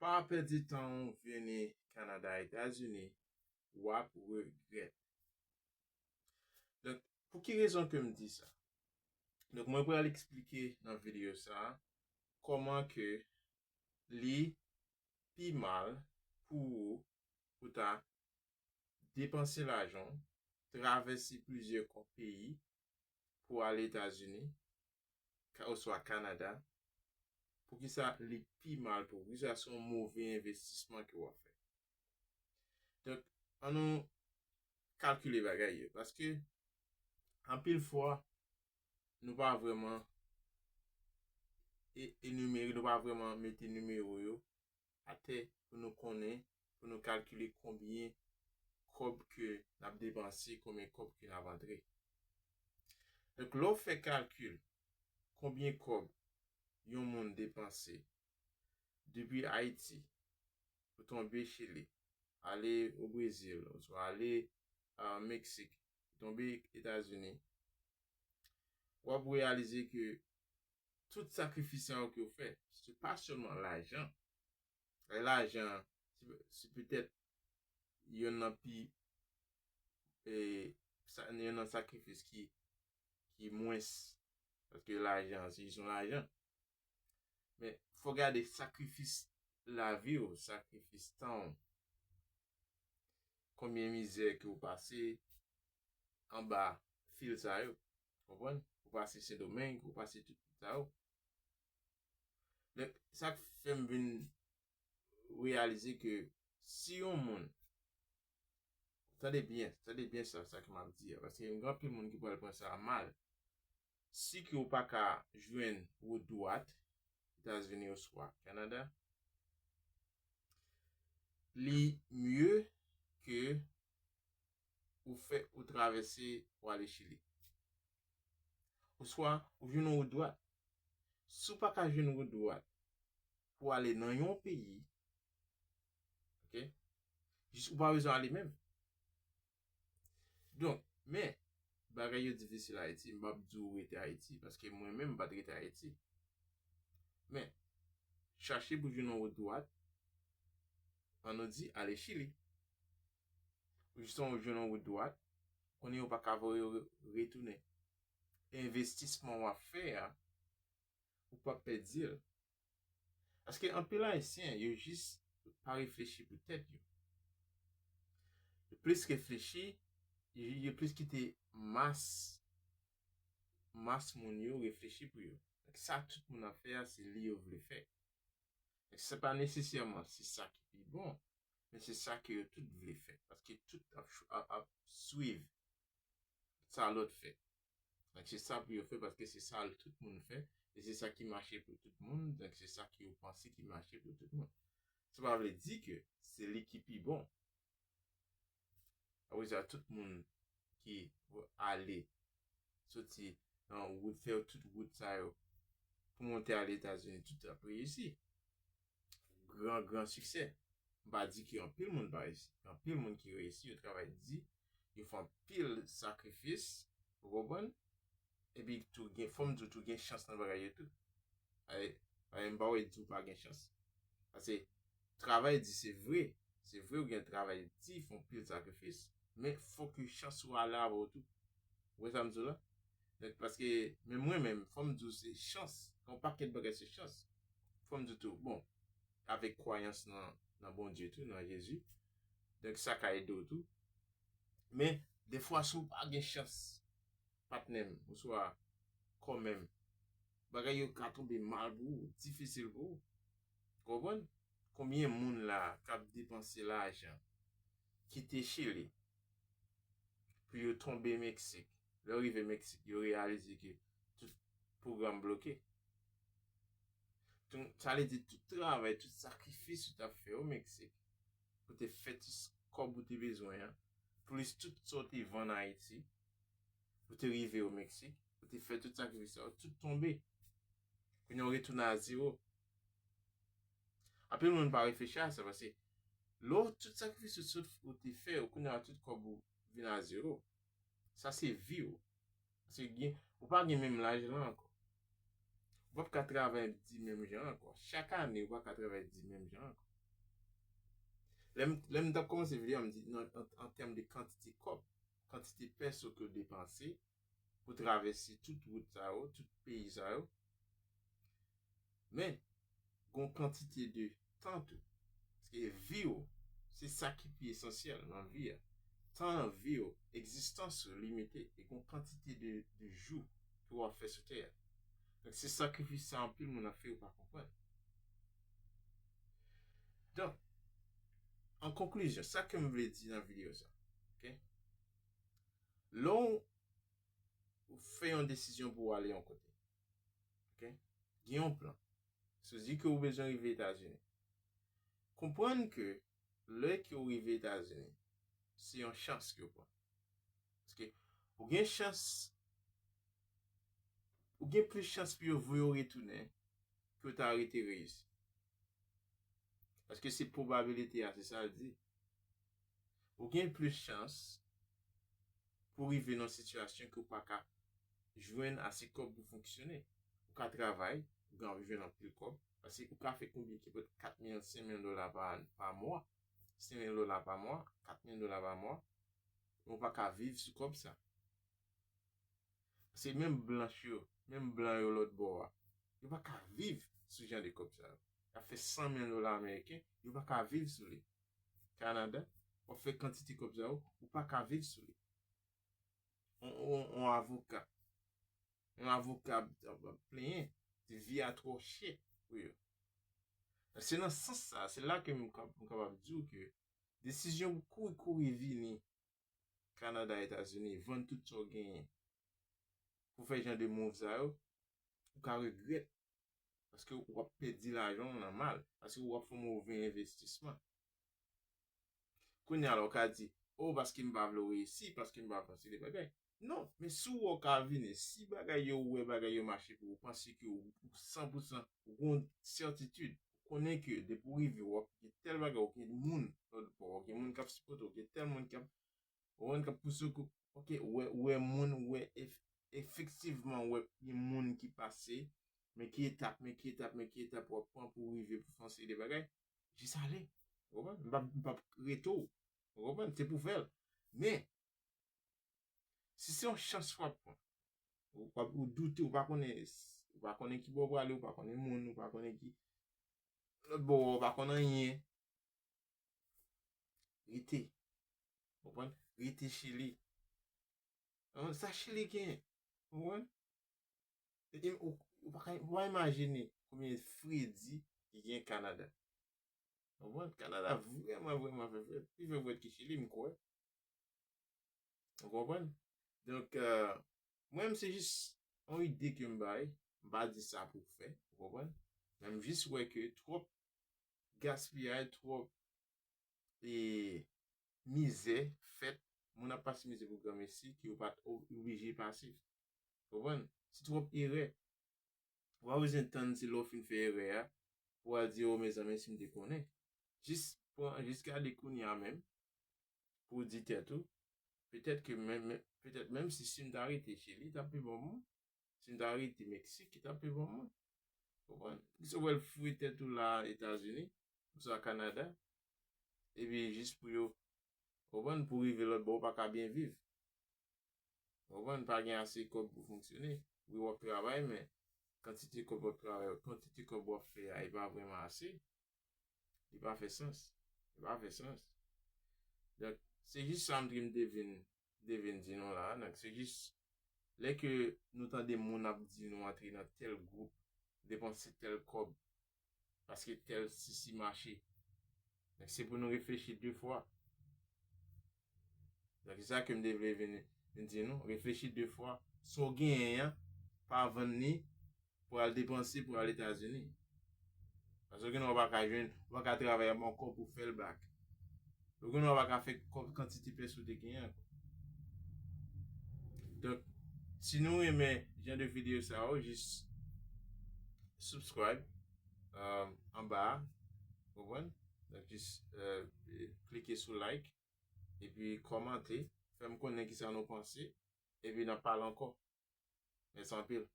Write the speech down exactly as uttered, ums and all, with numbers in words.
pa pèdi tan w vini Kanada, Etazini, w ap regrèt. Donk, pou ki rezon ke m di sa? Donk, mwen pral eksplike nan videyo sa a kòman ke li pi mal pou ou pou ta depanse lajan w, travèse plizyè kò-, peyi pou ale Etazini, ka-, oswa Kanada. Poukisa li pi mal pou ou? Poukisa se yon move envestisman ke w ap fè? Donk, ann nou kalkile bagay yo. Paske, anpil fwa, nou pa vrèman e-, enimere, nou pa vrèman mete nimewo yo atè pou nou konnen, pou nou kalkile konbyen kòb ke n ap depanse, konbyen kòb ke n ap antre. Donk, lè w fè kalkil konbyen kòb yon moun depanse depi Ayiti pou tonbe Chili, ale o Brezil, oswa ale, a, Meksik, tonbe Etazini, w ap reyalize ke tout sakrifis sa yo ke w fè, se pa sèlman lajan. Lajan, se, se petèt yonn nan pi, e, sa, yonn nan sakrifis ki, ki mwens, paske lajan, se jis yon lajan. Men, fò gade sakrifis lavi w, sakrifis tan w. Konbyen mizè ke w pase anba fil sa yo. Konprann? Ou pase Sendomeng, ou pase tout sa yo. Donk, sa k fè m vin reyalize ke si yon moun, tande byen, tande byen sa, sa ke m ap di a, paske gen anpil moun ki pral pran sa mal. Si ke w pa ka jwenn wout dwat, Etazini oswa Kanada, li mye ke ou fè, ou travèse, ou ale Chili. Oswa, ou jwenn yon wout dwat. Si w pa ka jwenn wout dwat pou ale nan yon peyi, ok? Jis ou pa bezwen ale menm. Donk, men, bagay yo difisil Ayiti, m p ap di w rete Ayiti, paske mwen menm, m pa t rete Ayiti. Men, chache pou jwenn yon wout dwat, ann nou di, ale Chili. Ou jis jwenn yon wout dwat, konnen yo pa ka voye w re-, retounen. Envestisman w ap fè a, ou p ap pèdi l. Paske anpil Ayisyen, yo jis pa reflechi pou tèt yo. Yo plis reflechi, yo, yo plis kite mas, mas moun yo reflechi pou yo. Donk, sa tout moun ap fè a, se li yo vle fè. Donk, se pa nesesèman se sa ki pi bon, men se sa ke yo tout vle fè. Paske tout ap, ap, ap swiv sa lòt fè. Donk, se sa pou yo fè, paske se sa tout moun fè, e se sa ki mache pou tout moun, donk se sa ke yo panse ki mache pou tout moun. Sa pa vle di ke se li ki pi bon. Apre sa, tout moun ki ale, soti nan wout, fè tout wout sa yo, pou monte al Etazini, tout ap reyisi. Gran, gran siksè. M pa di ke anpil moun pa reyisi. Anpil moun ki reyisi, yo travay di, yo fè anpil sakrifis, ou konprann? Epi tou gen, fò m di w tou gen chans nan bagay yo tou. Ay, ay, m pa wè di w pa gen chans. Paske travay di se vre. Se vre ou gen travay di, fè anpil sakrifis. Men fòk chans ou ale avè w tou. Ou wè sa m di w la? Donk, paske, men mwen menm, fò m di w se chans. Gen yon pakèt bagay se chans. Fò m di w tou, bon, avèk kwayans nan, nan Bondye tou, nan Jezi. Donk, sa ka ede w tou. Men, defwa, si w pa gen chans, patnè m, oswa kòmè m, bagay yo ka tonbe mal pou ou, difisil pou ou. Konprann? Konbyen moun la k ap depanse lajan, kite Chili, pou yo tonbe Meksik? Lè yo rive Meksik, yo reyalize ke tout pwogram bloke. Donk, sa vle di tout travay, tout sakrifis ou t ap fè o Meksik, pou te fè ti s-, kòb ou te bezwen an, plis tout sa w te vann Ayiti, pou te rive o Meksik, pou te fè tout sakrifis sa yo, tout tonbe. Kounye a w retounen a zewo. Anpil moun pa reflechi a sa, paske lè w tout sakrifis ou sot ou te fè, ou kounye a tout kòb ou vin a zewo. Sa se vi w. Paske gen, ou pa gen menm laj lan ankò. Ou p ap ka travay di menm jan ankò. Chak ane, ou pa ka travay di menm jan ankò. Lè m, lè m t ap kòmanse videyo a, m di nan, an, an tèm de kantite kòb, kantite pèso ke w depanse pou travèse tout wout sa yo, tout peyi sa yo. Men, gon kantite de tan tou. Paske vi w, se sa ki pi esansyèl nan vi a. Tan an vi w, egzistans ou limite, e gon kantite de, de jou ke w ap fè sou tè a. Donk, se sakrifis sa anpil moun ap fè, yo pa konprann. Donk, an konklizyon, sa ke m vle di nan videyo sa, ok? Lè w fè yon desizyon pou w ale yon kote, ok? Gen yon plan. Si w di ke w bezwen rive Etazini, konprann ke lè ke w rive Etazini, se yon chans ke w pran. Paske ou gen chans, ou gen plis chans pou yo voye w retounen ke w ta rete reyisi. Paske se pwobabilite a, se sa l di. Ou gen plis chans pou rive nan sitiyasyon ke w pa ka jwenn ase kòb pou fonksyone. Ou ka travay, ou ka jwenn anpil kòb. Paske ou ka fè konbyen ki pot kat mil, senk mil dola pa, pa mwa. Senk mil dola pa mwa, kat mil dola pa mwa. Men ou pa ka viv sou kòb sa. Paske menm blanch yo, menm blan yo lòt bò a, yo pa ka viv sou jan de kòb sa yo. Y ap fè san mil dola ameriken, yo pa ka viv sou li. Kanada, w ap fè kantite kòb sa yo, ou pa ka viv sou li. On, on, on avoka. Yon avoka ap, ap, ap plenyen, di vi a twò chè pou yo. Se nan sans sa, se la ke m kab-, m kapab di w ke desizyon pou kouri, kouri vini Kanada, Etazini, vann tout sa w genyen pou fè jan de move sa yo, ou ka regrèt. Paske w ap pèdi lajan w nan mal. Paske w ap fè yon move envestisman. Kounye a la, w ka di, o, paske m pa vle w reyisi, paske m pa panse de bagay. Non, men si w wè w ka vini, si bagay yo, ou wè bagay yo mache pou ou, panse ke ou, ou san pou san, ou gen yon sètitid, ou konnen ke depi w rive, w ap gen tèl bagay, ou gen moun lòt bò, ou gen moun k ap sipòte w, gen tèl moun k ap, ou konprann, k ap pouse w, ok, ou wè, ou wè moun, ou wè ef-, efektivman, ou wè gen moun ki pase, men ki etap, men ki etap, men ki etap w ap pran pou w rive pou fè yon seri de bagay, jis ale. Ou konprann? M p ap, m p ap rete w. Ou konprann? Se pou fè l. Men, si se yon chans w ap pran, ou, w ap, ou doute, ou pa konnen, ou pa konnen ki bò w prale, ou pa konnen moun, ou pa konnen ki lòt bò, ou pa konn anyen, rete. Ou konprann? Rete Chili. Ou konprann? Sa Chili gen. Ou konprann? E, e, ou, ou pa ka, ou pa imajine konbyen fredi ki gen Kanada. Ou konprann? Kanada vrèman, vrèman fè frèt. Pi fè frèt ki Chili, m kwè. Ou konprann? Donk, euh, mwen menm se jis yon ide ke m bay. M pa di sa pou fè, ou konprann? Men m jis wè ke twòp gaspiyay, twòp e mizè fèt, moun ap pase mizè pou granmesi, ke yo pa t o-, oblije pase. Konprann? Se twòp erè. Ou pa bezwen tann se lè w fin fè erè a, pou w al di, o, mezanmi, si m te konnen. Jis pran, jis gade kounye a menm, pou w di tèt ou, petèt ke menm, menm, petèt menm si, si m ta rete Chili, t ap pi bon pou mwen. Si m ta rete Meksik, li t ap pi bon pou mwen. Konprann? Kisa w pral foure tèt ou la Etazini, oswa Kanada, epi jis pou yo, konprann, pou rive lòt bò, ou pa ka byen viv. Konprann? Pa gen ase kòb pou fonksyone. Wi, w ap travay, men kantite kòb w ap travay, kantite kòb w ap fè a, e pa vrèman ase. Li pa fè sans. Li pa fè sans. Donk, se jis sa m te, m te vin, m te vin di nou la. Donk, se jis lè ke nou tande moun ap di nou antre nan tèl gwoup, depanse tèl kòb, paske tèl sisi mache. Donk, se pou nou reflechi de fwa. Donk, se sa ke m te vle vin, vin di nou. Reflechi de fwa. Sa w genyen an, pa vann li pou al depanse pou al Etazini. Paske w konnen w pa ka jwenn, w pa ka travay ankò pou fè l back. W konnen w pa ka fè kòb kantite pèso w te genyen ankò. Donk, si nou renmen jan de videyo sa yo, jis subscribe, euh, anba a, konprann? Donk, jis, euh, klike sou like, epi kòmante, fè m konnen kisa nou panse, epi n ap pale ankò. Mèsi anpil.